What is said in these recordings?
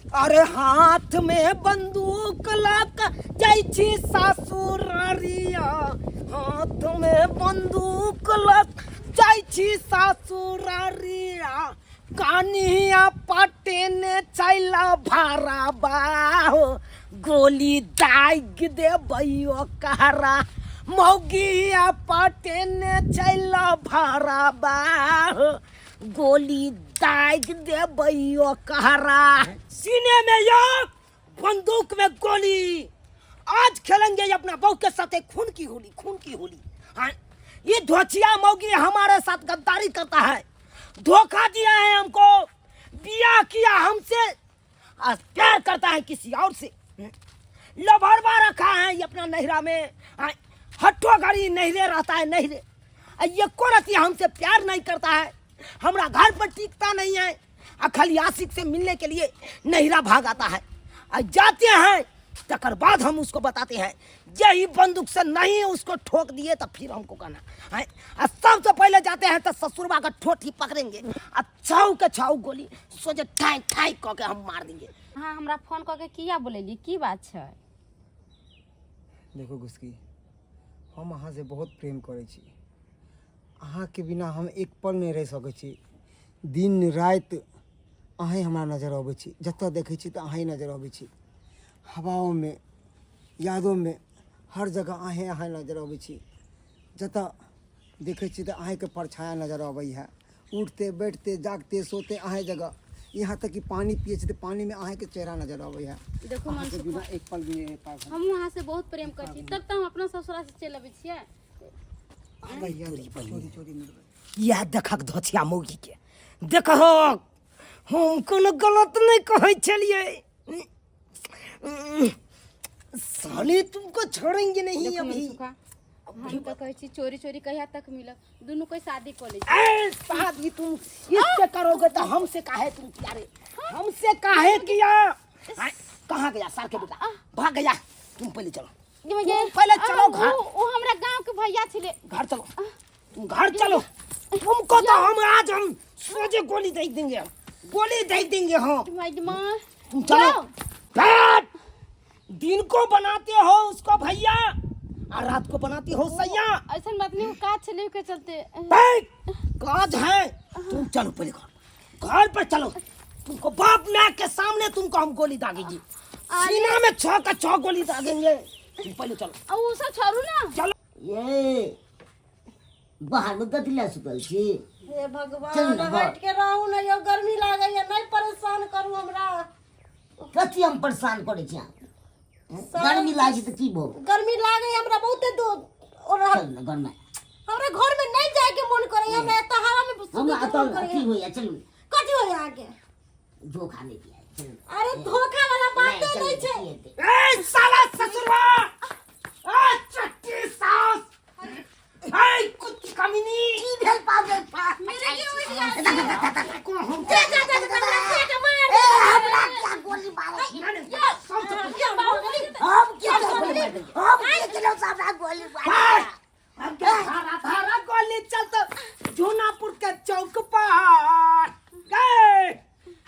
अरे हाथ में बंदूक लऽ जाइ छी ससुरारिया, हाथ में बंदूक लऽ जाइ छी ससुरारिया, कानिया पटेने चैला भारा बाहो, गोली दागि देबै ओकरा। मौगिया पटेने चैला भारा बाहो, गोली दाग देबै ओकरा। सीने में या बंदूक में गोली, आज खेलेंगे अपना बहू के साथ एक खून की होली, खून की होली। हाँ, ये धोचिया मौगी हमारे साथ गद्दारी करता है, धोखा दिया है हमको, बिया किया हमसे, आज प्यार करता है किसी और से, लभरवा रखा है ये अपना नहरा में। हाँ, हट्ठो घड़ी नहरे रहता है, नहरे। आ ये को रतिया हमसे प्यार नहीं करता है, हमरा घर पर टिकता नहीं है, आ खाली आशिक से मिलने के लिए नहरा भाग आता है। आ जाते हैं तकर बाद हम उसको बताते हैं, यही बंदूक से नहीं उसको ठोक दिए तो फिर हमको कहना है। आ सबसे पहले जाते हैं तो ससुरबा का ठोठी पकड़ेंगे, आ छाऊ के छाऊ गोली सोचे ठाई ठाई कह के हम मार देंगे। अहाँ हमरा फोन कऽ के किया बोलेली, की बात छै? देखो गुस्की, हम अहाँसँ बहुत प्रेम करै छी, अहाँके बिना हम एक पल नहि रहि सकै छी। दिन राति अहीँ हमरा नजर अबै छी, जतऽ देखै छी तऽ अहीँ नजर अबै छी, हवाओमे यादोमे हर जगह अहीँ अहाँ नजर अबै छी। जतऽ देखै छी तऽ अहीँके परछाया नजर अबै है, उठते बैठते जागते सोते अहीँ जगह, यहाँ तक कि पानि पियै छी तऽ पानिमे अहीँके चेहरा नजर अबै है। देखू अहाँके मनसुख, बिना एक पल भी नहि रहि पाबै। हमहूँ अहाँसँ बहुत प्रेम करै छी, तब तऽ हम अपना ससुरासँ चलि अबै छियै। आबैया चोरी चोरी मिलबै। इएह देखक धोछिया मौगीके, देखहक हम कोनो गलत नहि कहै छलियै। साले तुमको छोड़ेंगे नहीं देखू अभी। मनसुखा, हम तऽ कहै छी चोरी चोरी कहिया तक मिलब, दुनू कोई शादी कऽ लै छी। ए शादी तुम इससे करोगे तो हमसे काहे तुम किया रे, हमसे काहे किया? आय, कहाँ गया सार के बेटा, भाग गया। तुम पहले चलो, तुम पहले चलो घर। ओ हमरा गांव के भैया छले। घर चलो, तुम घर चलो, तुमको तो हम आज हम सोझे गोली दे देंगे, हम गोली दे देंगे हम। माँ तुम चलो। बैठ। दिन को बनाते हो उसको भैया और रात को बनाती हो सैया। ऐसा बात नहीं, काज छले के चलते। बैठ, काज है। तुम चलो पहले घर, घर पर चलो, तुमको बाप माँ के सामने तुमको हम गोली दागेंगे, सीना में छह का छह गोली दागेंगे। तुम पहले चलो। अब वो सब छोड़ू ना। चलो। ये बाहर में कथी लए सुतल छी? हे भगवान, चल ना घर। हटि के रहू ने यौ, गर्मी लागैया, नहि परेशान करू हमरा। कथी हम परेशान करै छी अहाँके? गर्मी लागै छै तऽ की भऽ गेल? गर्मी लागैया हमरा बहुते दूर और चल ना घरमे। हमरा घर में नहीं जाए के मन करे, हमरा एतऽ हवा में सुतै हमरा के एतऽ मन करैया। अथी होइया, चलू। कथी होइया अहाँके? धोखा नहि दिया, चलू। अरे धोखा वाला बाते चलू, नहीं छै। की हेतै? ए साला ससुरवा, ए चट्टी सास, ए कुछ कमीनी की भेल पागल? मेरे के उठ गया। को हम जा जा जा जा, जा, जा, मार। ए हमरा क्या गोली मारै छी? हम क्या गोली मारै? हम के केलहुँ से हमरा गोली मारै? हम के धारा धारा गोली चलत जूनापुर के चौक पर गए,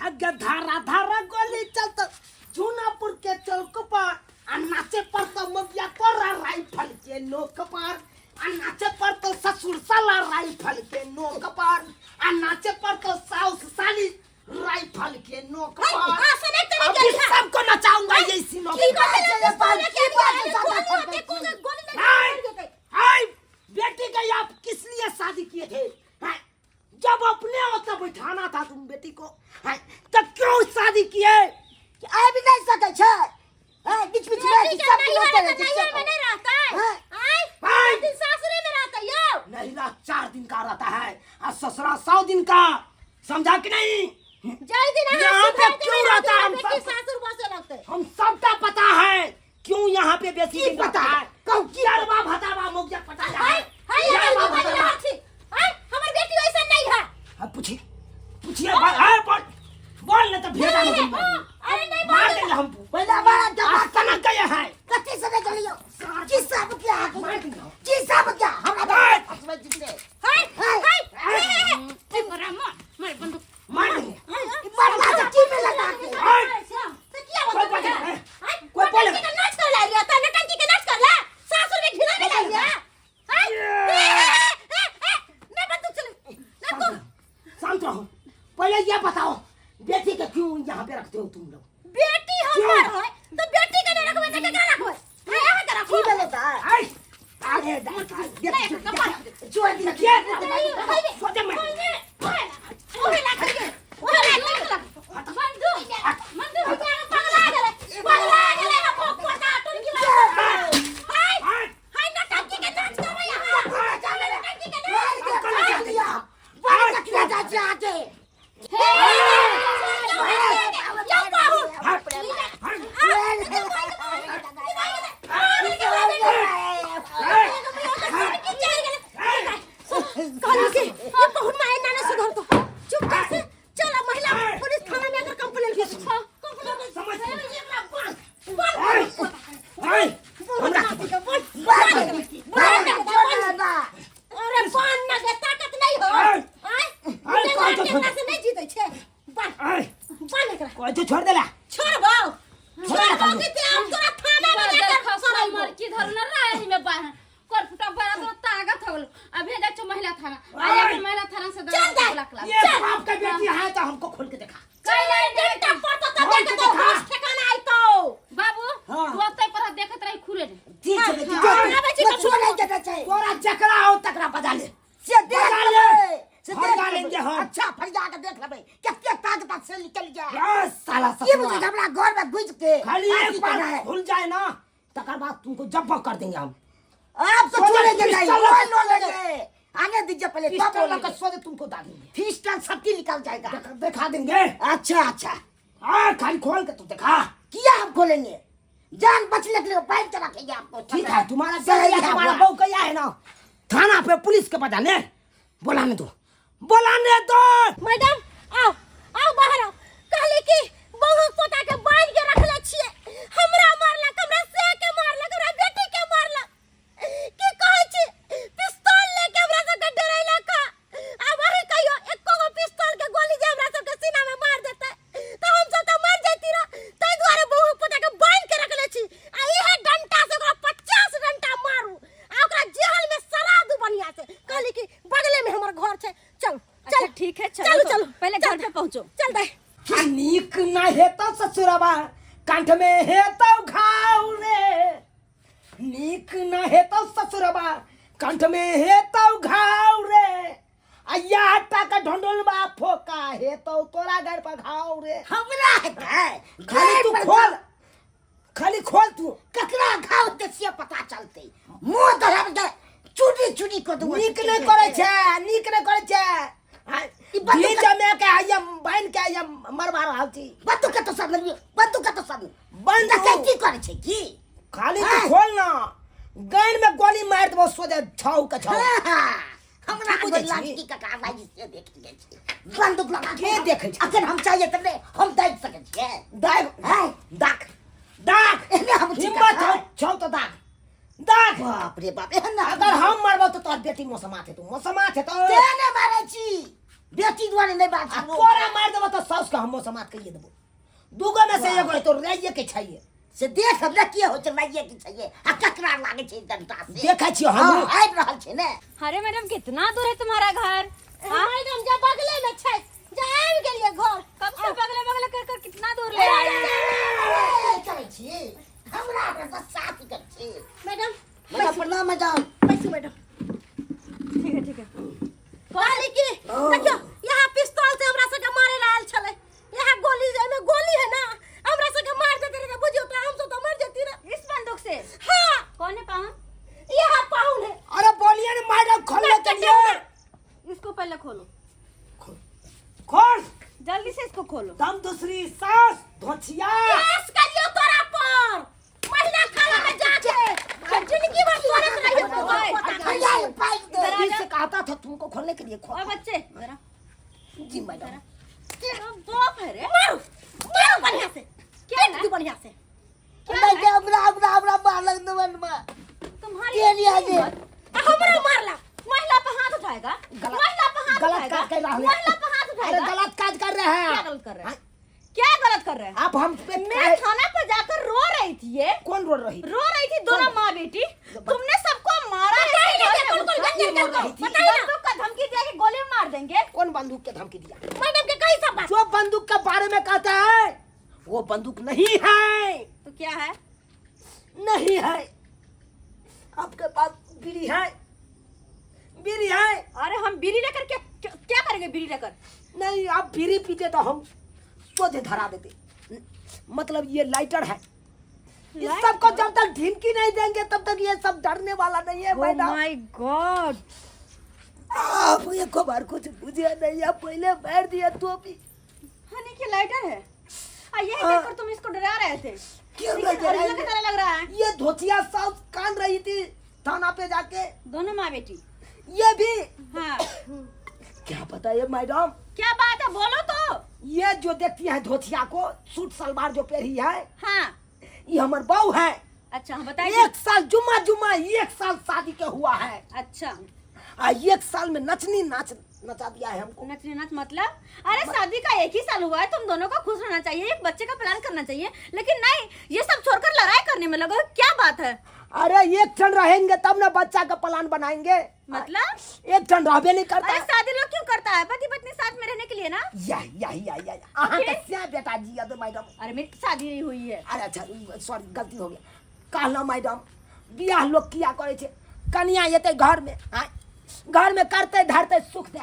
हग धारा धारा गोली चलत जूनापुर के चौक पर, आ नाचे पर तो मगिया तोरा राइफल के नोक पर, आ नाचे पर तो ससुर साला राइफल के नोक पर, आ नाचे पर तो साउस साली राइफल के नोक पर। हाँ, सुने तेरे अभी के सबको नचाऊंगा ये इसी नोक की पर। कहै छै सोने के गोली होते, गोली गोली नहीं हाय, मार देतै। हाय, बेटी का आप किस लिए शादी किए थे? हाय, जब अपने होता बैठाना था तुम बेटी को, हाय, तो क्यों शादी किए? आबि नहि सकै छै। हैं, बीच बीच में बेटी के सब नैहर मिलते में रहै छै, नैहर सब। में नहीं रहता है। हाँ। आय, हाय। चार दिन सासुरे में रहता है, यो। नैहरा 4 दिन का रहता है और ससुरा 100 दिन का, समझा कि नहीं? जय दिन अहाँ यहाँ पे सुधर क्यों जेबै, रहता है हम बेटी सब? सासुर बसे लगतै। हम सबका पता है क्यों यहाँ पे बेसी की दिन पता रहता है? है। कहू की यरवा भतावा मुखिया पता है। हाय, हाय, यरवा हमर बेटी भतावा। छी। हाय, हमर बेटी ऐसा नहीं है। हाँ, पूछिए, पूछिए, बोल, हाँ, बोल, बोल नहीं तो भेजा नहीं हाँ, अरे नहीं मार बोल। देंगे हम। पहिले हमारा जवाब आज तनक गए हैं। कथी से नहीं चलियो? की सब क्या है? मार देंगे हम। की सब क्या? हमरा हाय। फसबै जितने। हाय, हाय। हाय, ए, तोरा मार, मार बंदूक। मार देंगे। मरला से की मिलत? रखते हो तुम लोग? बेटी हमर है तो बेटी के नहीं रखबै त केकरा रखबै? हाय, अहाँ के रखू। की भेलै तऽ? आय, आगे जा, नहीं, एकर कपार। छोड़ दिअ। सोचे मैं ओहे लागल, ओहे लागल। मंजू, मंजू, पगला गेलै, पगला गेलै हमर पोता टुनकी वाला। हाय, हाय, नौटंकी के नाच करबै अहाँ। नौटंकी के नाच। मारि दिअ। बड़ कखिया जाइ छै अहाँके। हे, यौ बाबू। कहलहुँ कि ये बहुत माय नाना सुधर तो चुप कर से चल अब महिला पुलिस थाना में अगर कंप्लेन कर समझ अरे बांध ना के ताकत नहीं हो आय आय, से नहीं जीते छे बांध बांध एकरा। कोई तो छोड़ देला। छोड़बौ छोड़बौ कि ते हम तोरा थाना में जाकर दरखास्त मर की धर न रहा में बाहर कर फुटा बड़ा तो ताकत हो गेल। अब भेजा छो महिला थाना आ जा महिला थाना से चल जा। दरखास्त ये बाप का बेटी है तो हमको खोल के दिखा। चल डंडा पड़तो तब खोल देख के तो दिखा। होश ठिकाना आइतो। बाबू हाँ। तू ओतै पर देखत रही खुले ने। ठीक छै बेटी, हाँ, आबै छी जो छोड़ै के तऽ छै। तोरा जकरा हो तकरा बजा ले। से देख बजा ले। लेबै, से देख फरिया लेबै। लेंगे हम। अच्छा फरिया के देख लेबै कते ताकत से निकल गया। बस साला की ससुरा। बुझै छै हमरा घर में घुसि के खाली आथी एक बार करना है। खुल जाए ना तकर बाद तुमको जब्बा कर देंगे हम। आप तो सोचा छोड़ेंगे नहीं, पिस्टल कोई लोगेंगे आने दीजिए पहले तब पिस्टल बोलेंगे। लगा सोचे तुमको दागेंगे। पिस्टल सबकी निकल जाएगा। दिखा देंगे। अच्छा अच्छा। हाँ खाली खोल के तू दिखा। किया हम खोलेंगे? जान बचने के लिए बांध के रखेंगे आपको। ठीक है तुम्हारा सही है, तुम्हारा हुआ। बहू गया है ना थाना पे पुलिस के बजाने बोलाने दो, बोलाने दो। मैडम आओ आओ बाहर आओ। कहली कि बहू पोता के बांध के रखले छियै, हमरा मारलक, हमरा से के मारलक, हमरा बेटी के मारलक। की कहै छी पिस्तौल लेके हमरा सबके डरेलक। आब अहीं कहियो एको गो पिस्तौल के गोली जे हमरा सबके सीना में मार देतै तऽ हम सब तऽ मर जैती रह। ताहि दुआरे बहू पोता के बांध के रखले छी आ इहे डंटा से ओकरा 50 डंटा मारू आ ओकरा जेहल में सड़ा दू बढ़िया से। कहली कि बगले में हमर घर छै, चल अच्छा चल ठीक है, चलो चलो तो। चलो पहले चल घर पे पहुंचो। चल दे। आ नीक ना हेतौ ससुरबा कंठ में हेतौ घाव रे, नीक ना हेतौ ससुरबा कंठ में हेतौ घाव रे, आ या का ढोंढोलबा फोका हेतौ तोरा घर पर घाव रे। हमरा हेतै खाली तू घर पर खोल, खाली खोल तू। ककरा घाव हेतै से पता चलतै। मुँह धराब के चूड़ी चूड़ी कऽ देबो। नीक नहि करै छै, नीक नहि करै छै। ई बंदूक घी जमे के आइया बान्हि के आइया मरवा रहल छी। बंदूक कतौ सँ आनलियै? बंदूक कतौ सँ आनलियै? बंदूक। डकैती करै छै की? खाली तू हाँ। खोल ना, गानि में गोली मारि देबो सोझे छाउ के छाउ। हाँ, हमरा की बुझै छी? लड़की ककरा लागि से देख लै छै। बंदूक लगा के देखै छै? अखन हम चाहिए तऽ नहि, हम दाबि सकै छियै। दाबि, हाँ। दाग, दाग। एहने हम छी हिम्मत कका। छौ, छौ तऽ दाग, दाग। बाप रे बाप, एहन ना अगर हम मरबौ तऽ तोहर बेटी मोसमात हेतौ, मोसमात हेतौ। के नहि मारै छी? बेटी दुआरे नहि बात आ तोरा मारि देबौ तऽ साउस के हम मोसमात कहिए देबौ। दूगो में से एगो हेतौ, रहिए के छैहे। से देख हमरा की होइ छै, लागिए के छैहे आ ककरा लागै छै डंटा से। देखै छियै हम। हँ, आबि रहल छै ने। अरे मैडम कितना दूर है तुम्हारा घर? हाँ? मैडम जे बगले में छै, जे आबि गेलियै घर। कब से बगले बगले कर कर कितना दूर ले आए? ए, करै छी हमरा अपना बस साफ कर छी। मैडम मैडम प्रणाम। मैडम बैसू मैडम। ठीक है ठीक है। कहली कि देखियौ यहाँ पिस्तौल से हमरा सबके मारे ला आयल छलै, यहाँ गोली एमे गोली है ना, हमरा सबके मार देते रहे बुझियौ तऽ हम सब तऽ मर जैती रहे। इस बंदूक से? हाँ। कौन है पाहुन? यहाँ पाहुन है। अरे बोलिए ना मैडम खोलने के लिए। इसको पहले खोलो। खोल जल्दी से इसको खोलो। दम दूसरी सांस धोचिया। केस करियो तोरा पर महिला थाना में जाके जिंदगी भर सोरत रहियो तू ओए, पोता। भैया, ये पाइप दे। दिल से कहता था तुमको खोलने के लिए। खोल। और बच्चे जरा। जी मैडम। तेरा बाप है रे। मारू मारू बढ़िया से, क्या पीट दू बढ़िया से। नहीं, के हमरा हमरा हमरा मारलक दमन में। तुम्हारी के लिए इतनी आगे? हिम्मत? आ हमरा मारला। महिला पे हाथ उठाएगा? महिला पे हाथ गलत उठाएगा? काज कर रहा है। महिला पे हाथ अरे उठाएगा? गलत काज कर रहे हैं। क्या गलत कर रहे हैं? क्या गलत कर रहे हैं? आप हम पे मैं थाना पर जाकर रो रही थी। ये कौन रो रही? रो रही थी दोनों माँ बेटी। तुमने सबको मारा है। बताइए ना, घर में कौन कौन घुसा। गंजन रो कर रही थी? बताइए ना। बंदूक का धमकी दिया कि गोली मार देंगे। कौन बंदूक के धमकी दिया? मैडम के कही सब बात। जो बंदूक के बारे में कहता है वो बंदूक नहीं है। तो क्या है? नहीं है। आपके पास बीड़ी है? बीड़ी है? अरे हम बीड़ी लेकर क्या क्या, क्या करेंगे बीड़ी लेकर? नहीं, आप बीड़ी पीते तो हम सोझे धरा देते। मतलब ये लाइटर है, इस सबको जब तक ढिमकी नहीं देंगे तब तक ये सब डरने वाला नहीं है मैडम। My God. आप एक बार कुछ बुझे नहीं, आप पहले बैठ दिया तो भी। हनी के लाइटर है आ यही हाँ। देखकर तुम इसको डरा रहे थे? क्यों लेकिन नहीं डराएंगे? ओरिजिनल की तरह लग रहा है। ये धोतिया साउथ कान रही थी थाना पे जाके, दोनों माँ बेटी। ये भी। हाँ। क्या पता ये मैडम। क्या बात है, बोलो तो। ये जो देखती है धोतिया को, सूट सलवार जो पहनी है, हाँ। ये हमार बहू है। अच्छा, हाँ बताइए। एक साल जुम्मा जुम्मा एक साल शादी के हुआ है। अच्छा। आ एक साल में नचनी नाच नचा दिया है हमको। नचनी नाच मतलब? अरे शादी का एक ही साल हुआ है, तुम दोनों को खुश रहना चाहिए, एक बच्चे का प्लान करना चाहिए, लेकिन नहीं, ये सब छोड़कर लड़ाई करने में लगो, क्या बात है? अरे एक क्षण रहेंगे तब ना बच्चा का प्लान बनाएंगे। मतलब एक क्षण रहबे नहीं करता। अरे शादी लोग क्यों करता है? पति पत्नी साथ में रहने के लिए ना। यही यही यही यही अहाँ के से बेटा जी याद मैडम। अरे मेरी शादी नहीं हुई है। अरे अच्छा सॉरी गलती हो गया। कहला मैडम बियाह लोग किया करे छे, कनिया एते घर में आय, घर में करते धरते सुख दे,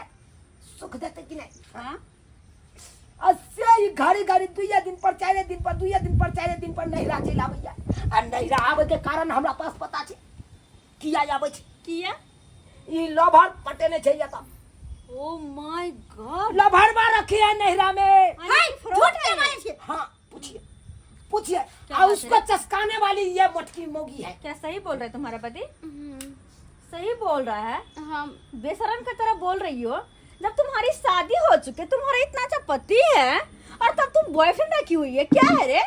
सुख देते कि नहीं? हाँ। आ से ई घड़ी घड़ी दुइये दिन पर चारे दिन पर दुइये दिन पर चारे दिन पर नैहरा चलि आबैया। आ नैहरा आबै के कारण हमरा पास पता छै किया आबै छै। किया? ई लभर पटेने छै एतऽ। ओ my God. लभरवा रखी है नैहरा में। हाय, झूठ के मारे छियै। हाँ पूछिए पूछिए। क्या आ बात उसको है? चसकाने वाली ये मोटकी मोगी है। क्या सही बोल रहा है तुम्हारा पति? सही बोल रहा है? हाँ। बेशरम की तरह बोल रही हो। जब तुम्हारी शादी हो चुकी है, तुम्हारा इतना अच्छा पति है और तब तुम बॉयफ्रेंड रखी हुई है, क्या है रे?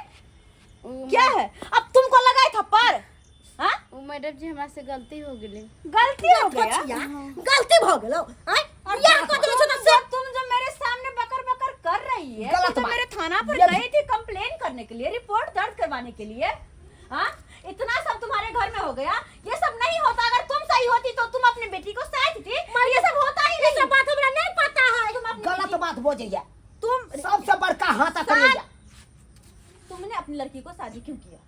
क्या है? अब तुमको लगाए थप्पड़? हाँ? वो मैडम जी हमरा से गलती हो गेलै। गलती हो गया? धोतिया, गलती भ गेलौ। आँय, बियाह कऽ देलौ छौ तऽ से तुम जो मेरे सामने बकर बकर कर रही है, गलत तुम तो बात। मेरे थाना पर ये भी- गई थी कंप्लेन करने के लिए, रिपोर्ट दर्ज करवाने के लिए। हाँ, इतना सब तुम्हारे घर में हो गया, ये सब नहीं होता। अगर तुम सही होती तो तुम अपनी बेटी को साथ थी, ये सब होता ही नहीं। सब बात हमरा नहीं पता है। तुम अपनी गलत बेटी- बात बोलैया। तुम सबसे बड़का हाथ करैया। तुमने अपनी लड़की को शादी क्यों किया?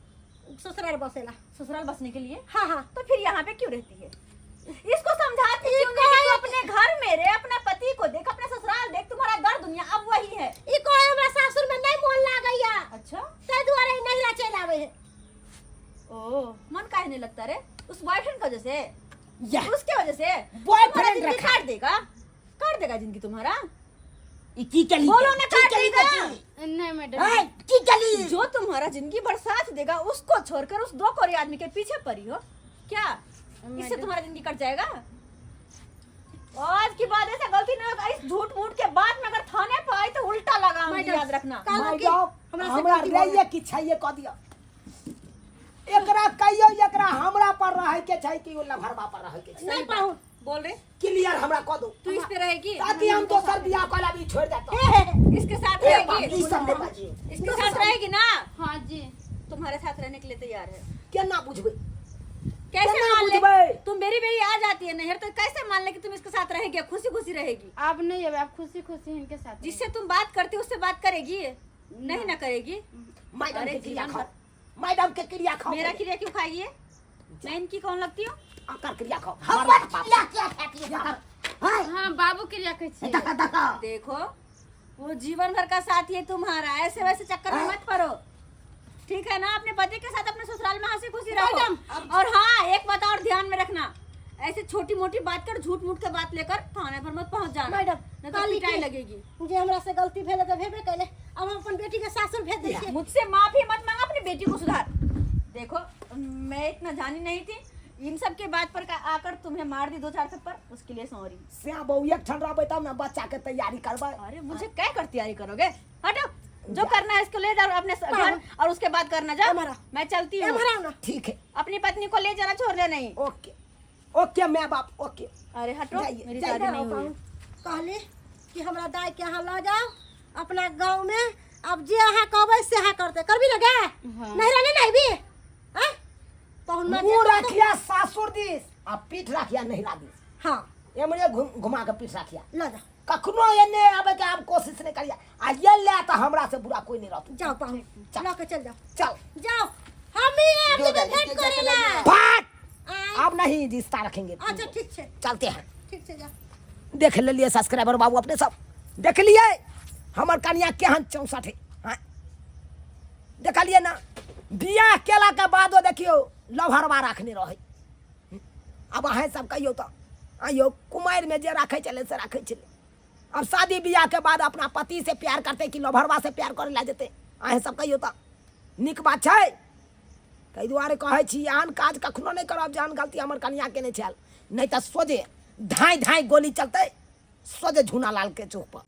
ससुराल बसेला। ससुराल बसने के लिए? हाँ हाँ। तो फिर यहाँ पे क्यों रहती है? इसको समझाती क्यों नहीं कि तू अपने घर में रहे, अपना पति को देख, अपना ससुराल देख, तुम्हारा घर दुनिया अब वही है। ई कहे हमरा सासुर में नहीं मोन लागैया। अच्छा, ताहि दुआरे ई नैहरा चलि आबै है। ओ मन काहे नहीं लगता रे? उस बॉयफ्रेंड की वजह से, यह उसके वजह से बॉयफ्रेंड तुम्हारा जिंदगी रखा। काट देगा, काट देगा जिंदगी तुम्हारा। ई की केली? बोलो ना, की काट केली देगा। बच्ची? नहीं मैडम। हैं, की केली? जो तुम्हारा जिंदगी भर साथ देगा उसको छोड़कर उस दो कोरी आदमी के पीछे पड़ी हो क्या? इससे तुम्हारा जिंदगी कट जाएगा? आज की बात ऐसा गलती ना होगा। इस झूठ मूठ के बाद में अगर थाने पर आई तो उल्टा लगाऊंगी, मैडम, याद रखना। कहलहुँ कि मैडम, हमरा से हमरा गलती भऽ रहिए कि छैये कऽ दिअ। एकरा कहियो एकरा हमरा पर रहै के छै कि ओ लभरवा पर रहै के छै? नहीं पाहुन। बोल रहे क्लियर हमरा कऽ दो। तू इस पे रहेगी ताकि हम दोसर बियाह कऽ लेब, ई छोड़ि देतौ। इसके साथ ए बाप, रहेगी, ई सब नहि बाजियौ। इसके साथ रहेगी ना? हाँ जी। तुम्हारे साथ रहने के लिए तैयार है। केना बुझबै? कैसे केना मान ले? बुझबै? तुम मेरी मेरी आ जाती है नहर, तो कैसे मान ले कि तुम इसके साथ रहेगी, खुशी खुशी रहेगी? आप नहीं अब आप खुशी खुशी इनके साथ। जिससे तुम बात करती हो उससे बात करेगी नहीं ना करेगी? मैडम अरे के क्रिया जीवन खाओ, मैडम के क्रिया खाओ। मेरा क्रिया क्यों खाएगी ये? मैं इनकी कौन लगती हूँ? आकर क्रिया खाओ। हमर क्रिया किया खाती है? हैं? हाँ बाबू क्रिया कहै छियै। देखा देखा। देखो वो जीवन भर का साथी है तुम्हारा, ऐसे वैसे चक्कर में मत पड़ो, ठीक है ना? अपने पति के साथ अपने ससुराल में हंसी खुशी रहो। और हाँ एक बात और ध्यान में रखना, ऐसे छोटी मोटी बात कर झूठ मूठ के बात लेकर थाने पर मत पहुंच जाना, मैडम, नहीं तो कहली पिटाई कि- लगेगी। जे हमरा से गलती भेलै तऽ भेबे कैले, अब हम अपन बेटी के सासुर भेज दै छियै। मुझसे माफी मत मांगा, अपनी बेटी को सुधार। देखो मैं इतना जानी नहीं थी, इन सब के बात पर आकर तुम्हें मार दी दो चार थप्पड़, उसके लिए सॉरी। से बहू एक ठन रहबै तब ने बच्चा के तैयारी करबै। अरे मुझे क्या कर तैयारी करोगे? हटो, जो करना है इसको ले जाओ अपने घर और उसके बाद करना जाओ। हमारा। मैं चलती हूँ। एम्हर आउ ना। ठीक है। अपनी पत्नी को ले जाना, छोड़ दे नहीं। ओके ओके मैं बाप ओके। अरे हटो, जाइए, मेरी जाइए। शादी नहीं हुई। कहली कि हमरा दाई के अहाँ लऽ जाउ अपना गाँव में, अब जे अहाँ कहबै से अहाँ करतै। करबी ने गे? नैहरा नहि ने अयबी? आँय? पाहुन माँ जे मुँह कहतौ- राखिया सासुर दिस आ पीठ राखिया नैहरा दिस। हाँ एमरे घुमा के पीठ राखिया। लऽ जाउ। कखनो एने आबे के आब कोशिश नहीं करिया आ ये ले तऽ हमरा से बुरा कोई नहीं रहत। जाओ पाहुन, लऽ के चल जाओ। चल। जाओ, हम ही आएब जो जेबै दादी, भेंट जो करे ला। फट। आँय। अब नहीं रिश्ता रखेंगे। अच्छा ठीक छै। चलते हैं। ठीक छै, जाओ। देख लेलिए सब्सक्राइबर बाबू, अपने सब देख लिए हमर कनिया केहन 64 है। हाँ, देखलिए ना, बियाह केला के बादो देखियो लभरवा रखने रहे। अब अहें सब कहियो तऽ आइयो कुमारि में जे राखै छलै से राखै छलै, अब शादी बियाह के बाद अपना पति से प्यार करते कि लभरवा से प्यार करे ला जेतै? अहें सब कहियो तऽ नीक बात छै? ताहि दुआरे कहै छी एहन काज कखनो नहि करब जेहन गलती हमर कनिया केने छल, नहि तऽ सोझे धाँइ धाँइ गोली चलतै सोझे झूना लाल के चौक पर।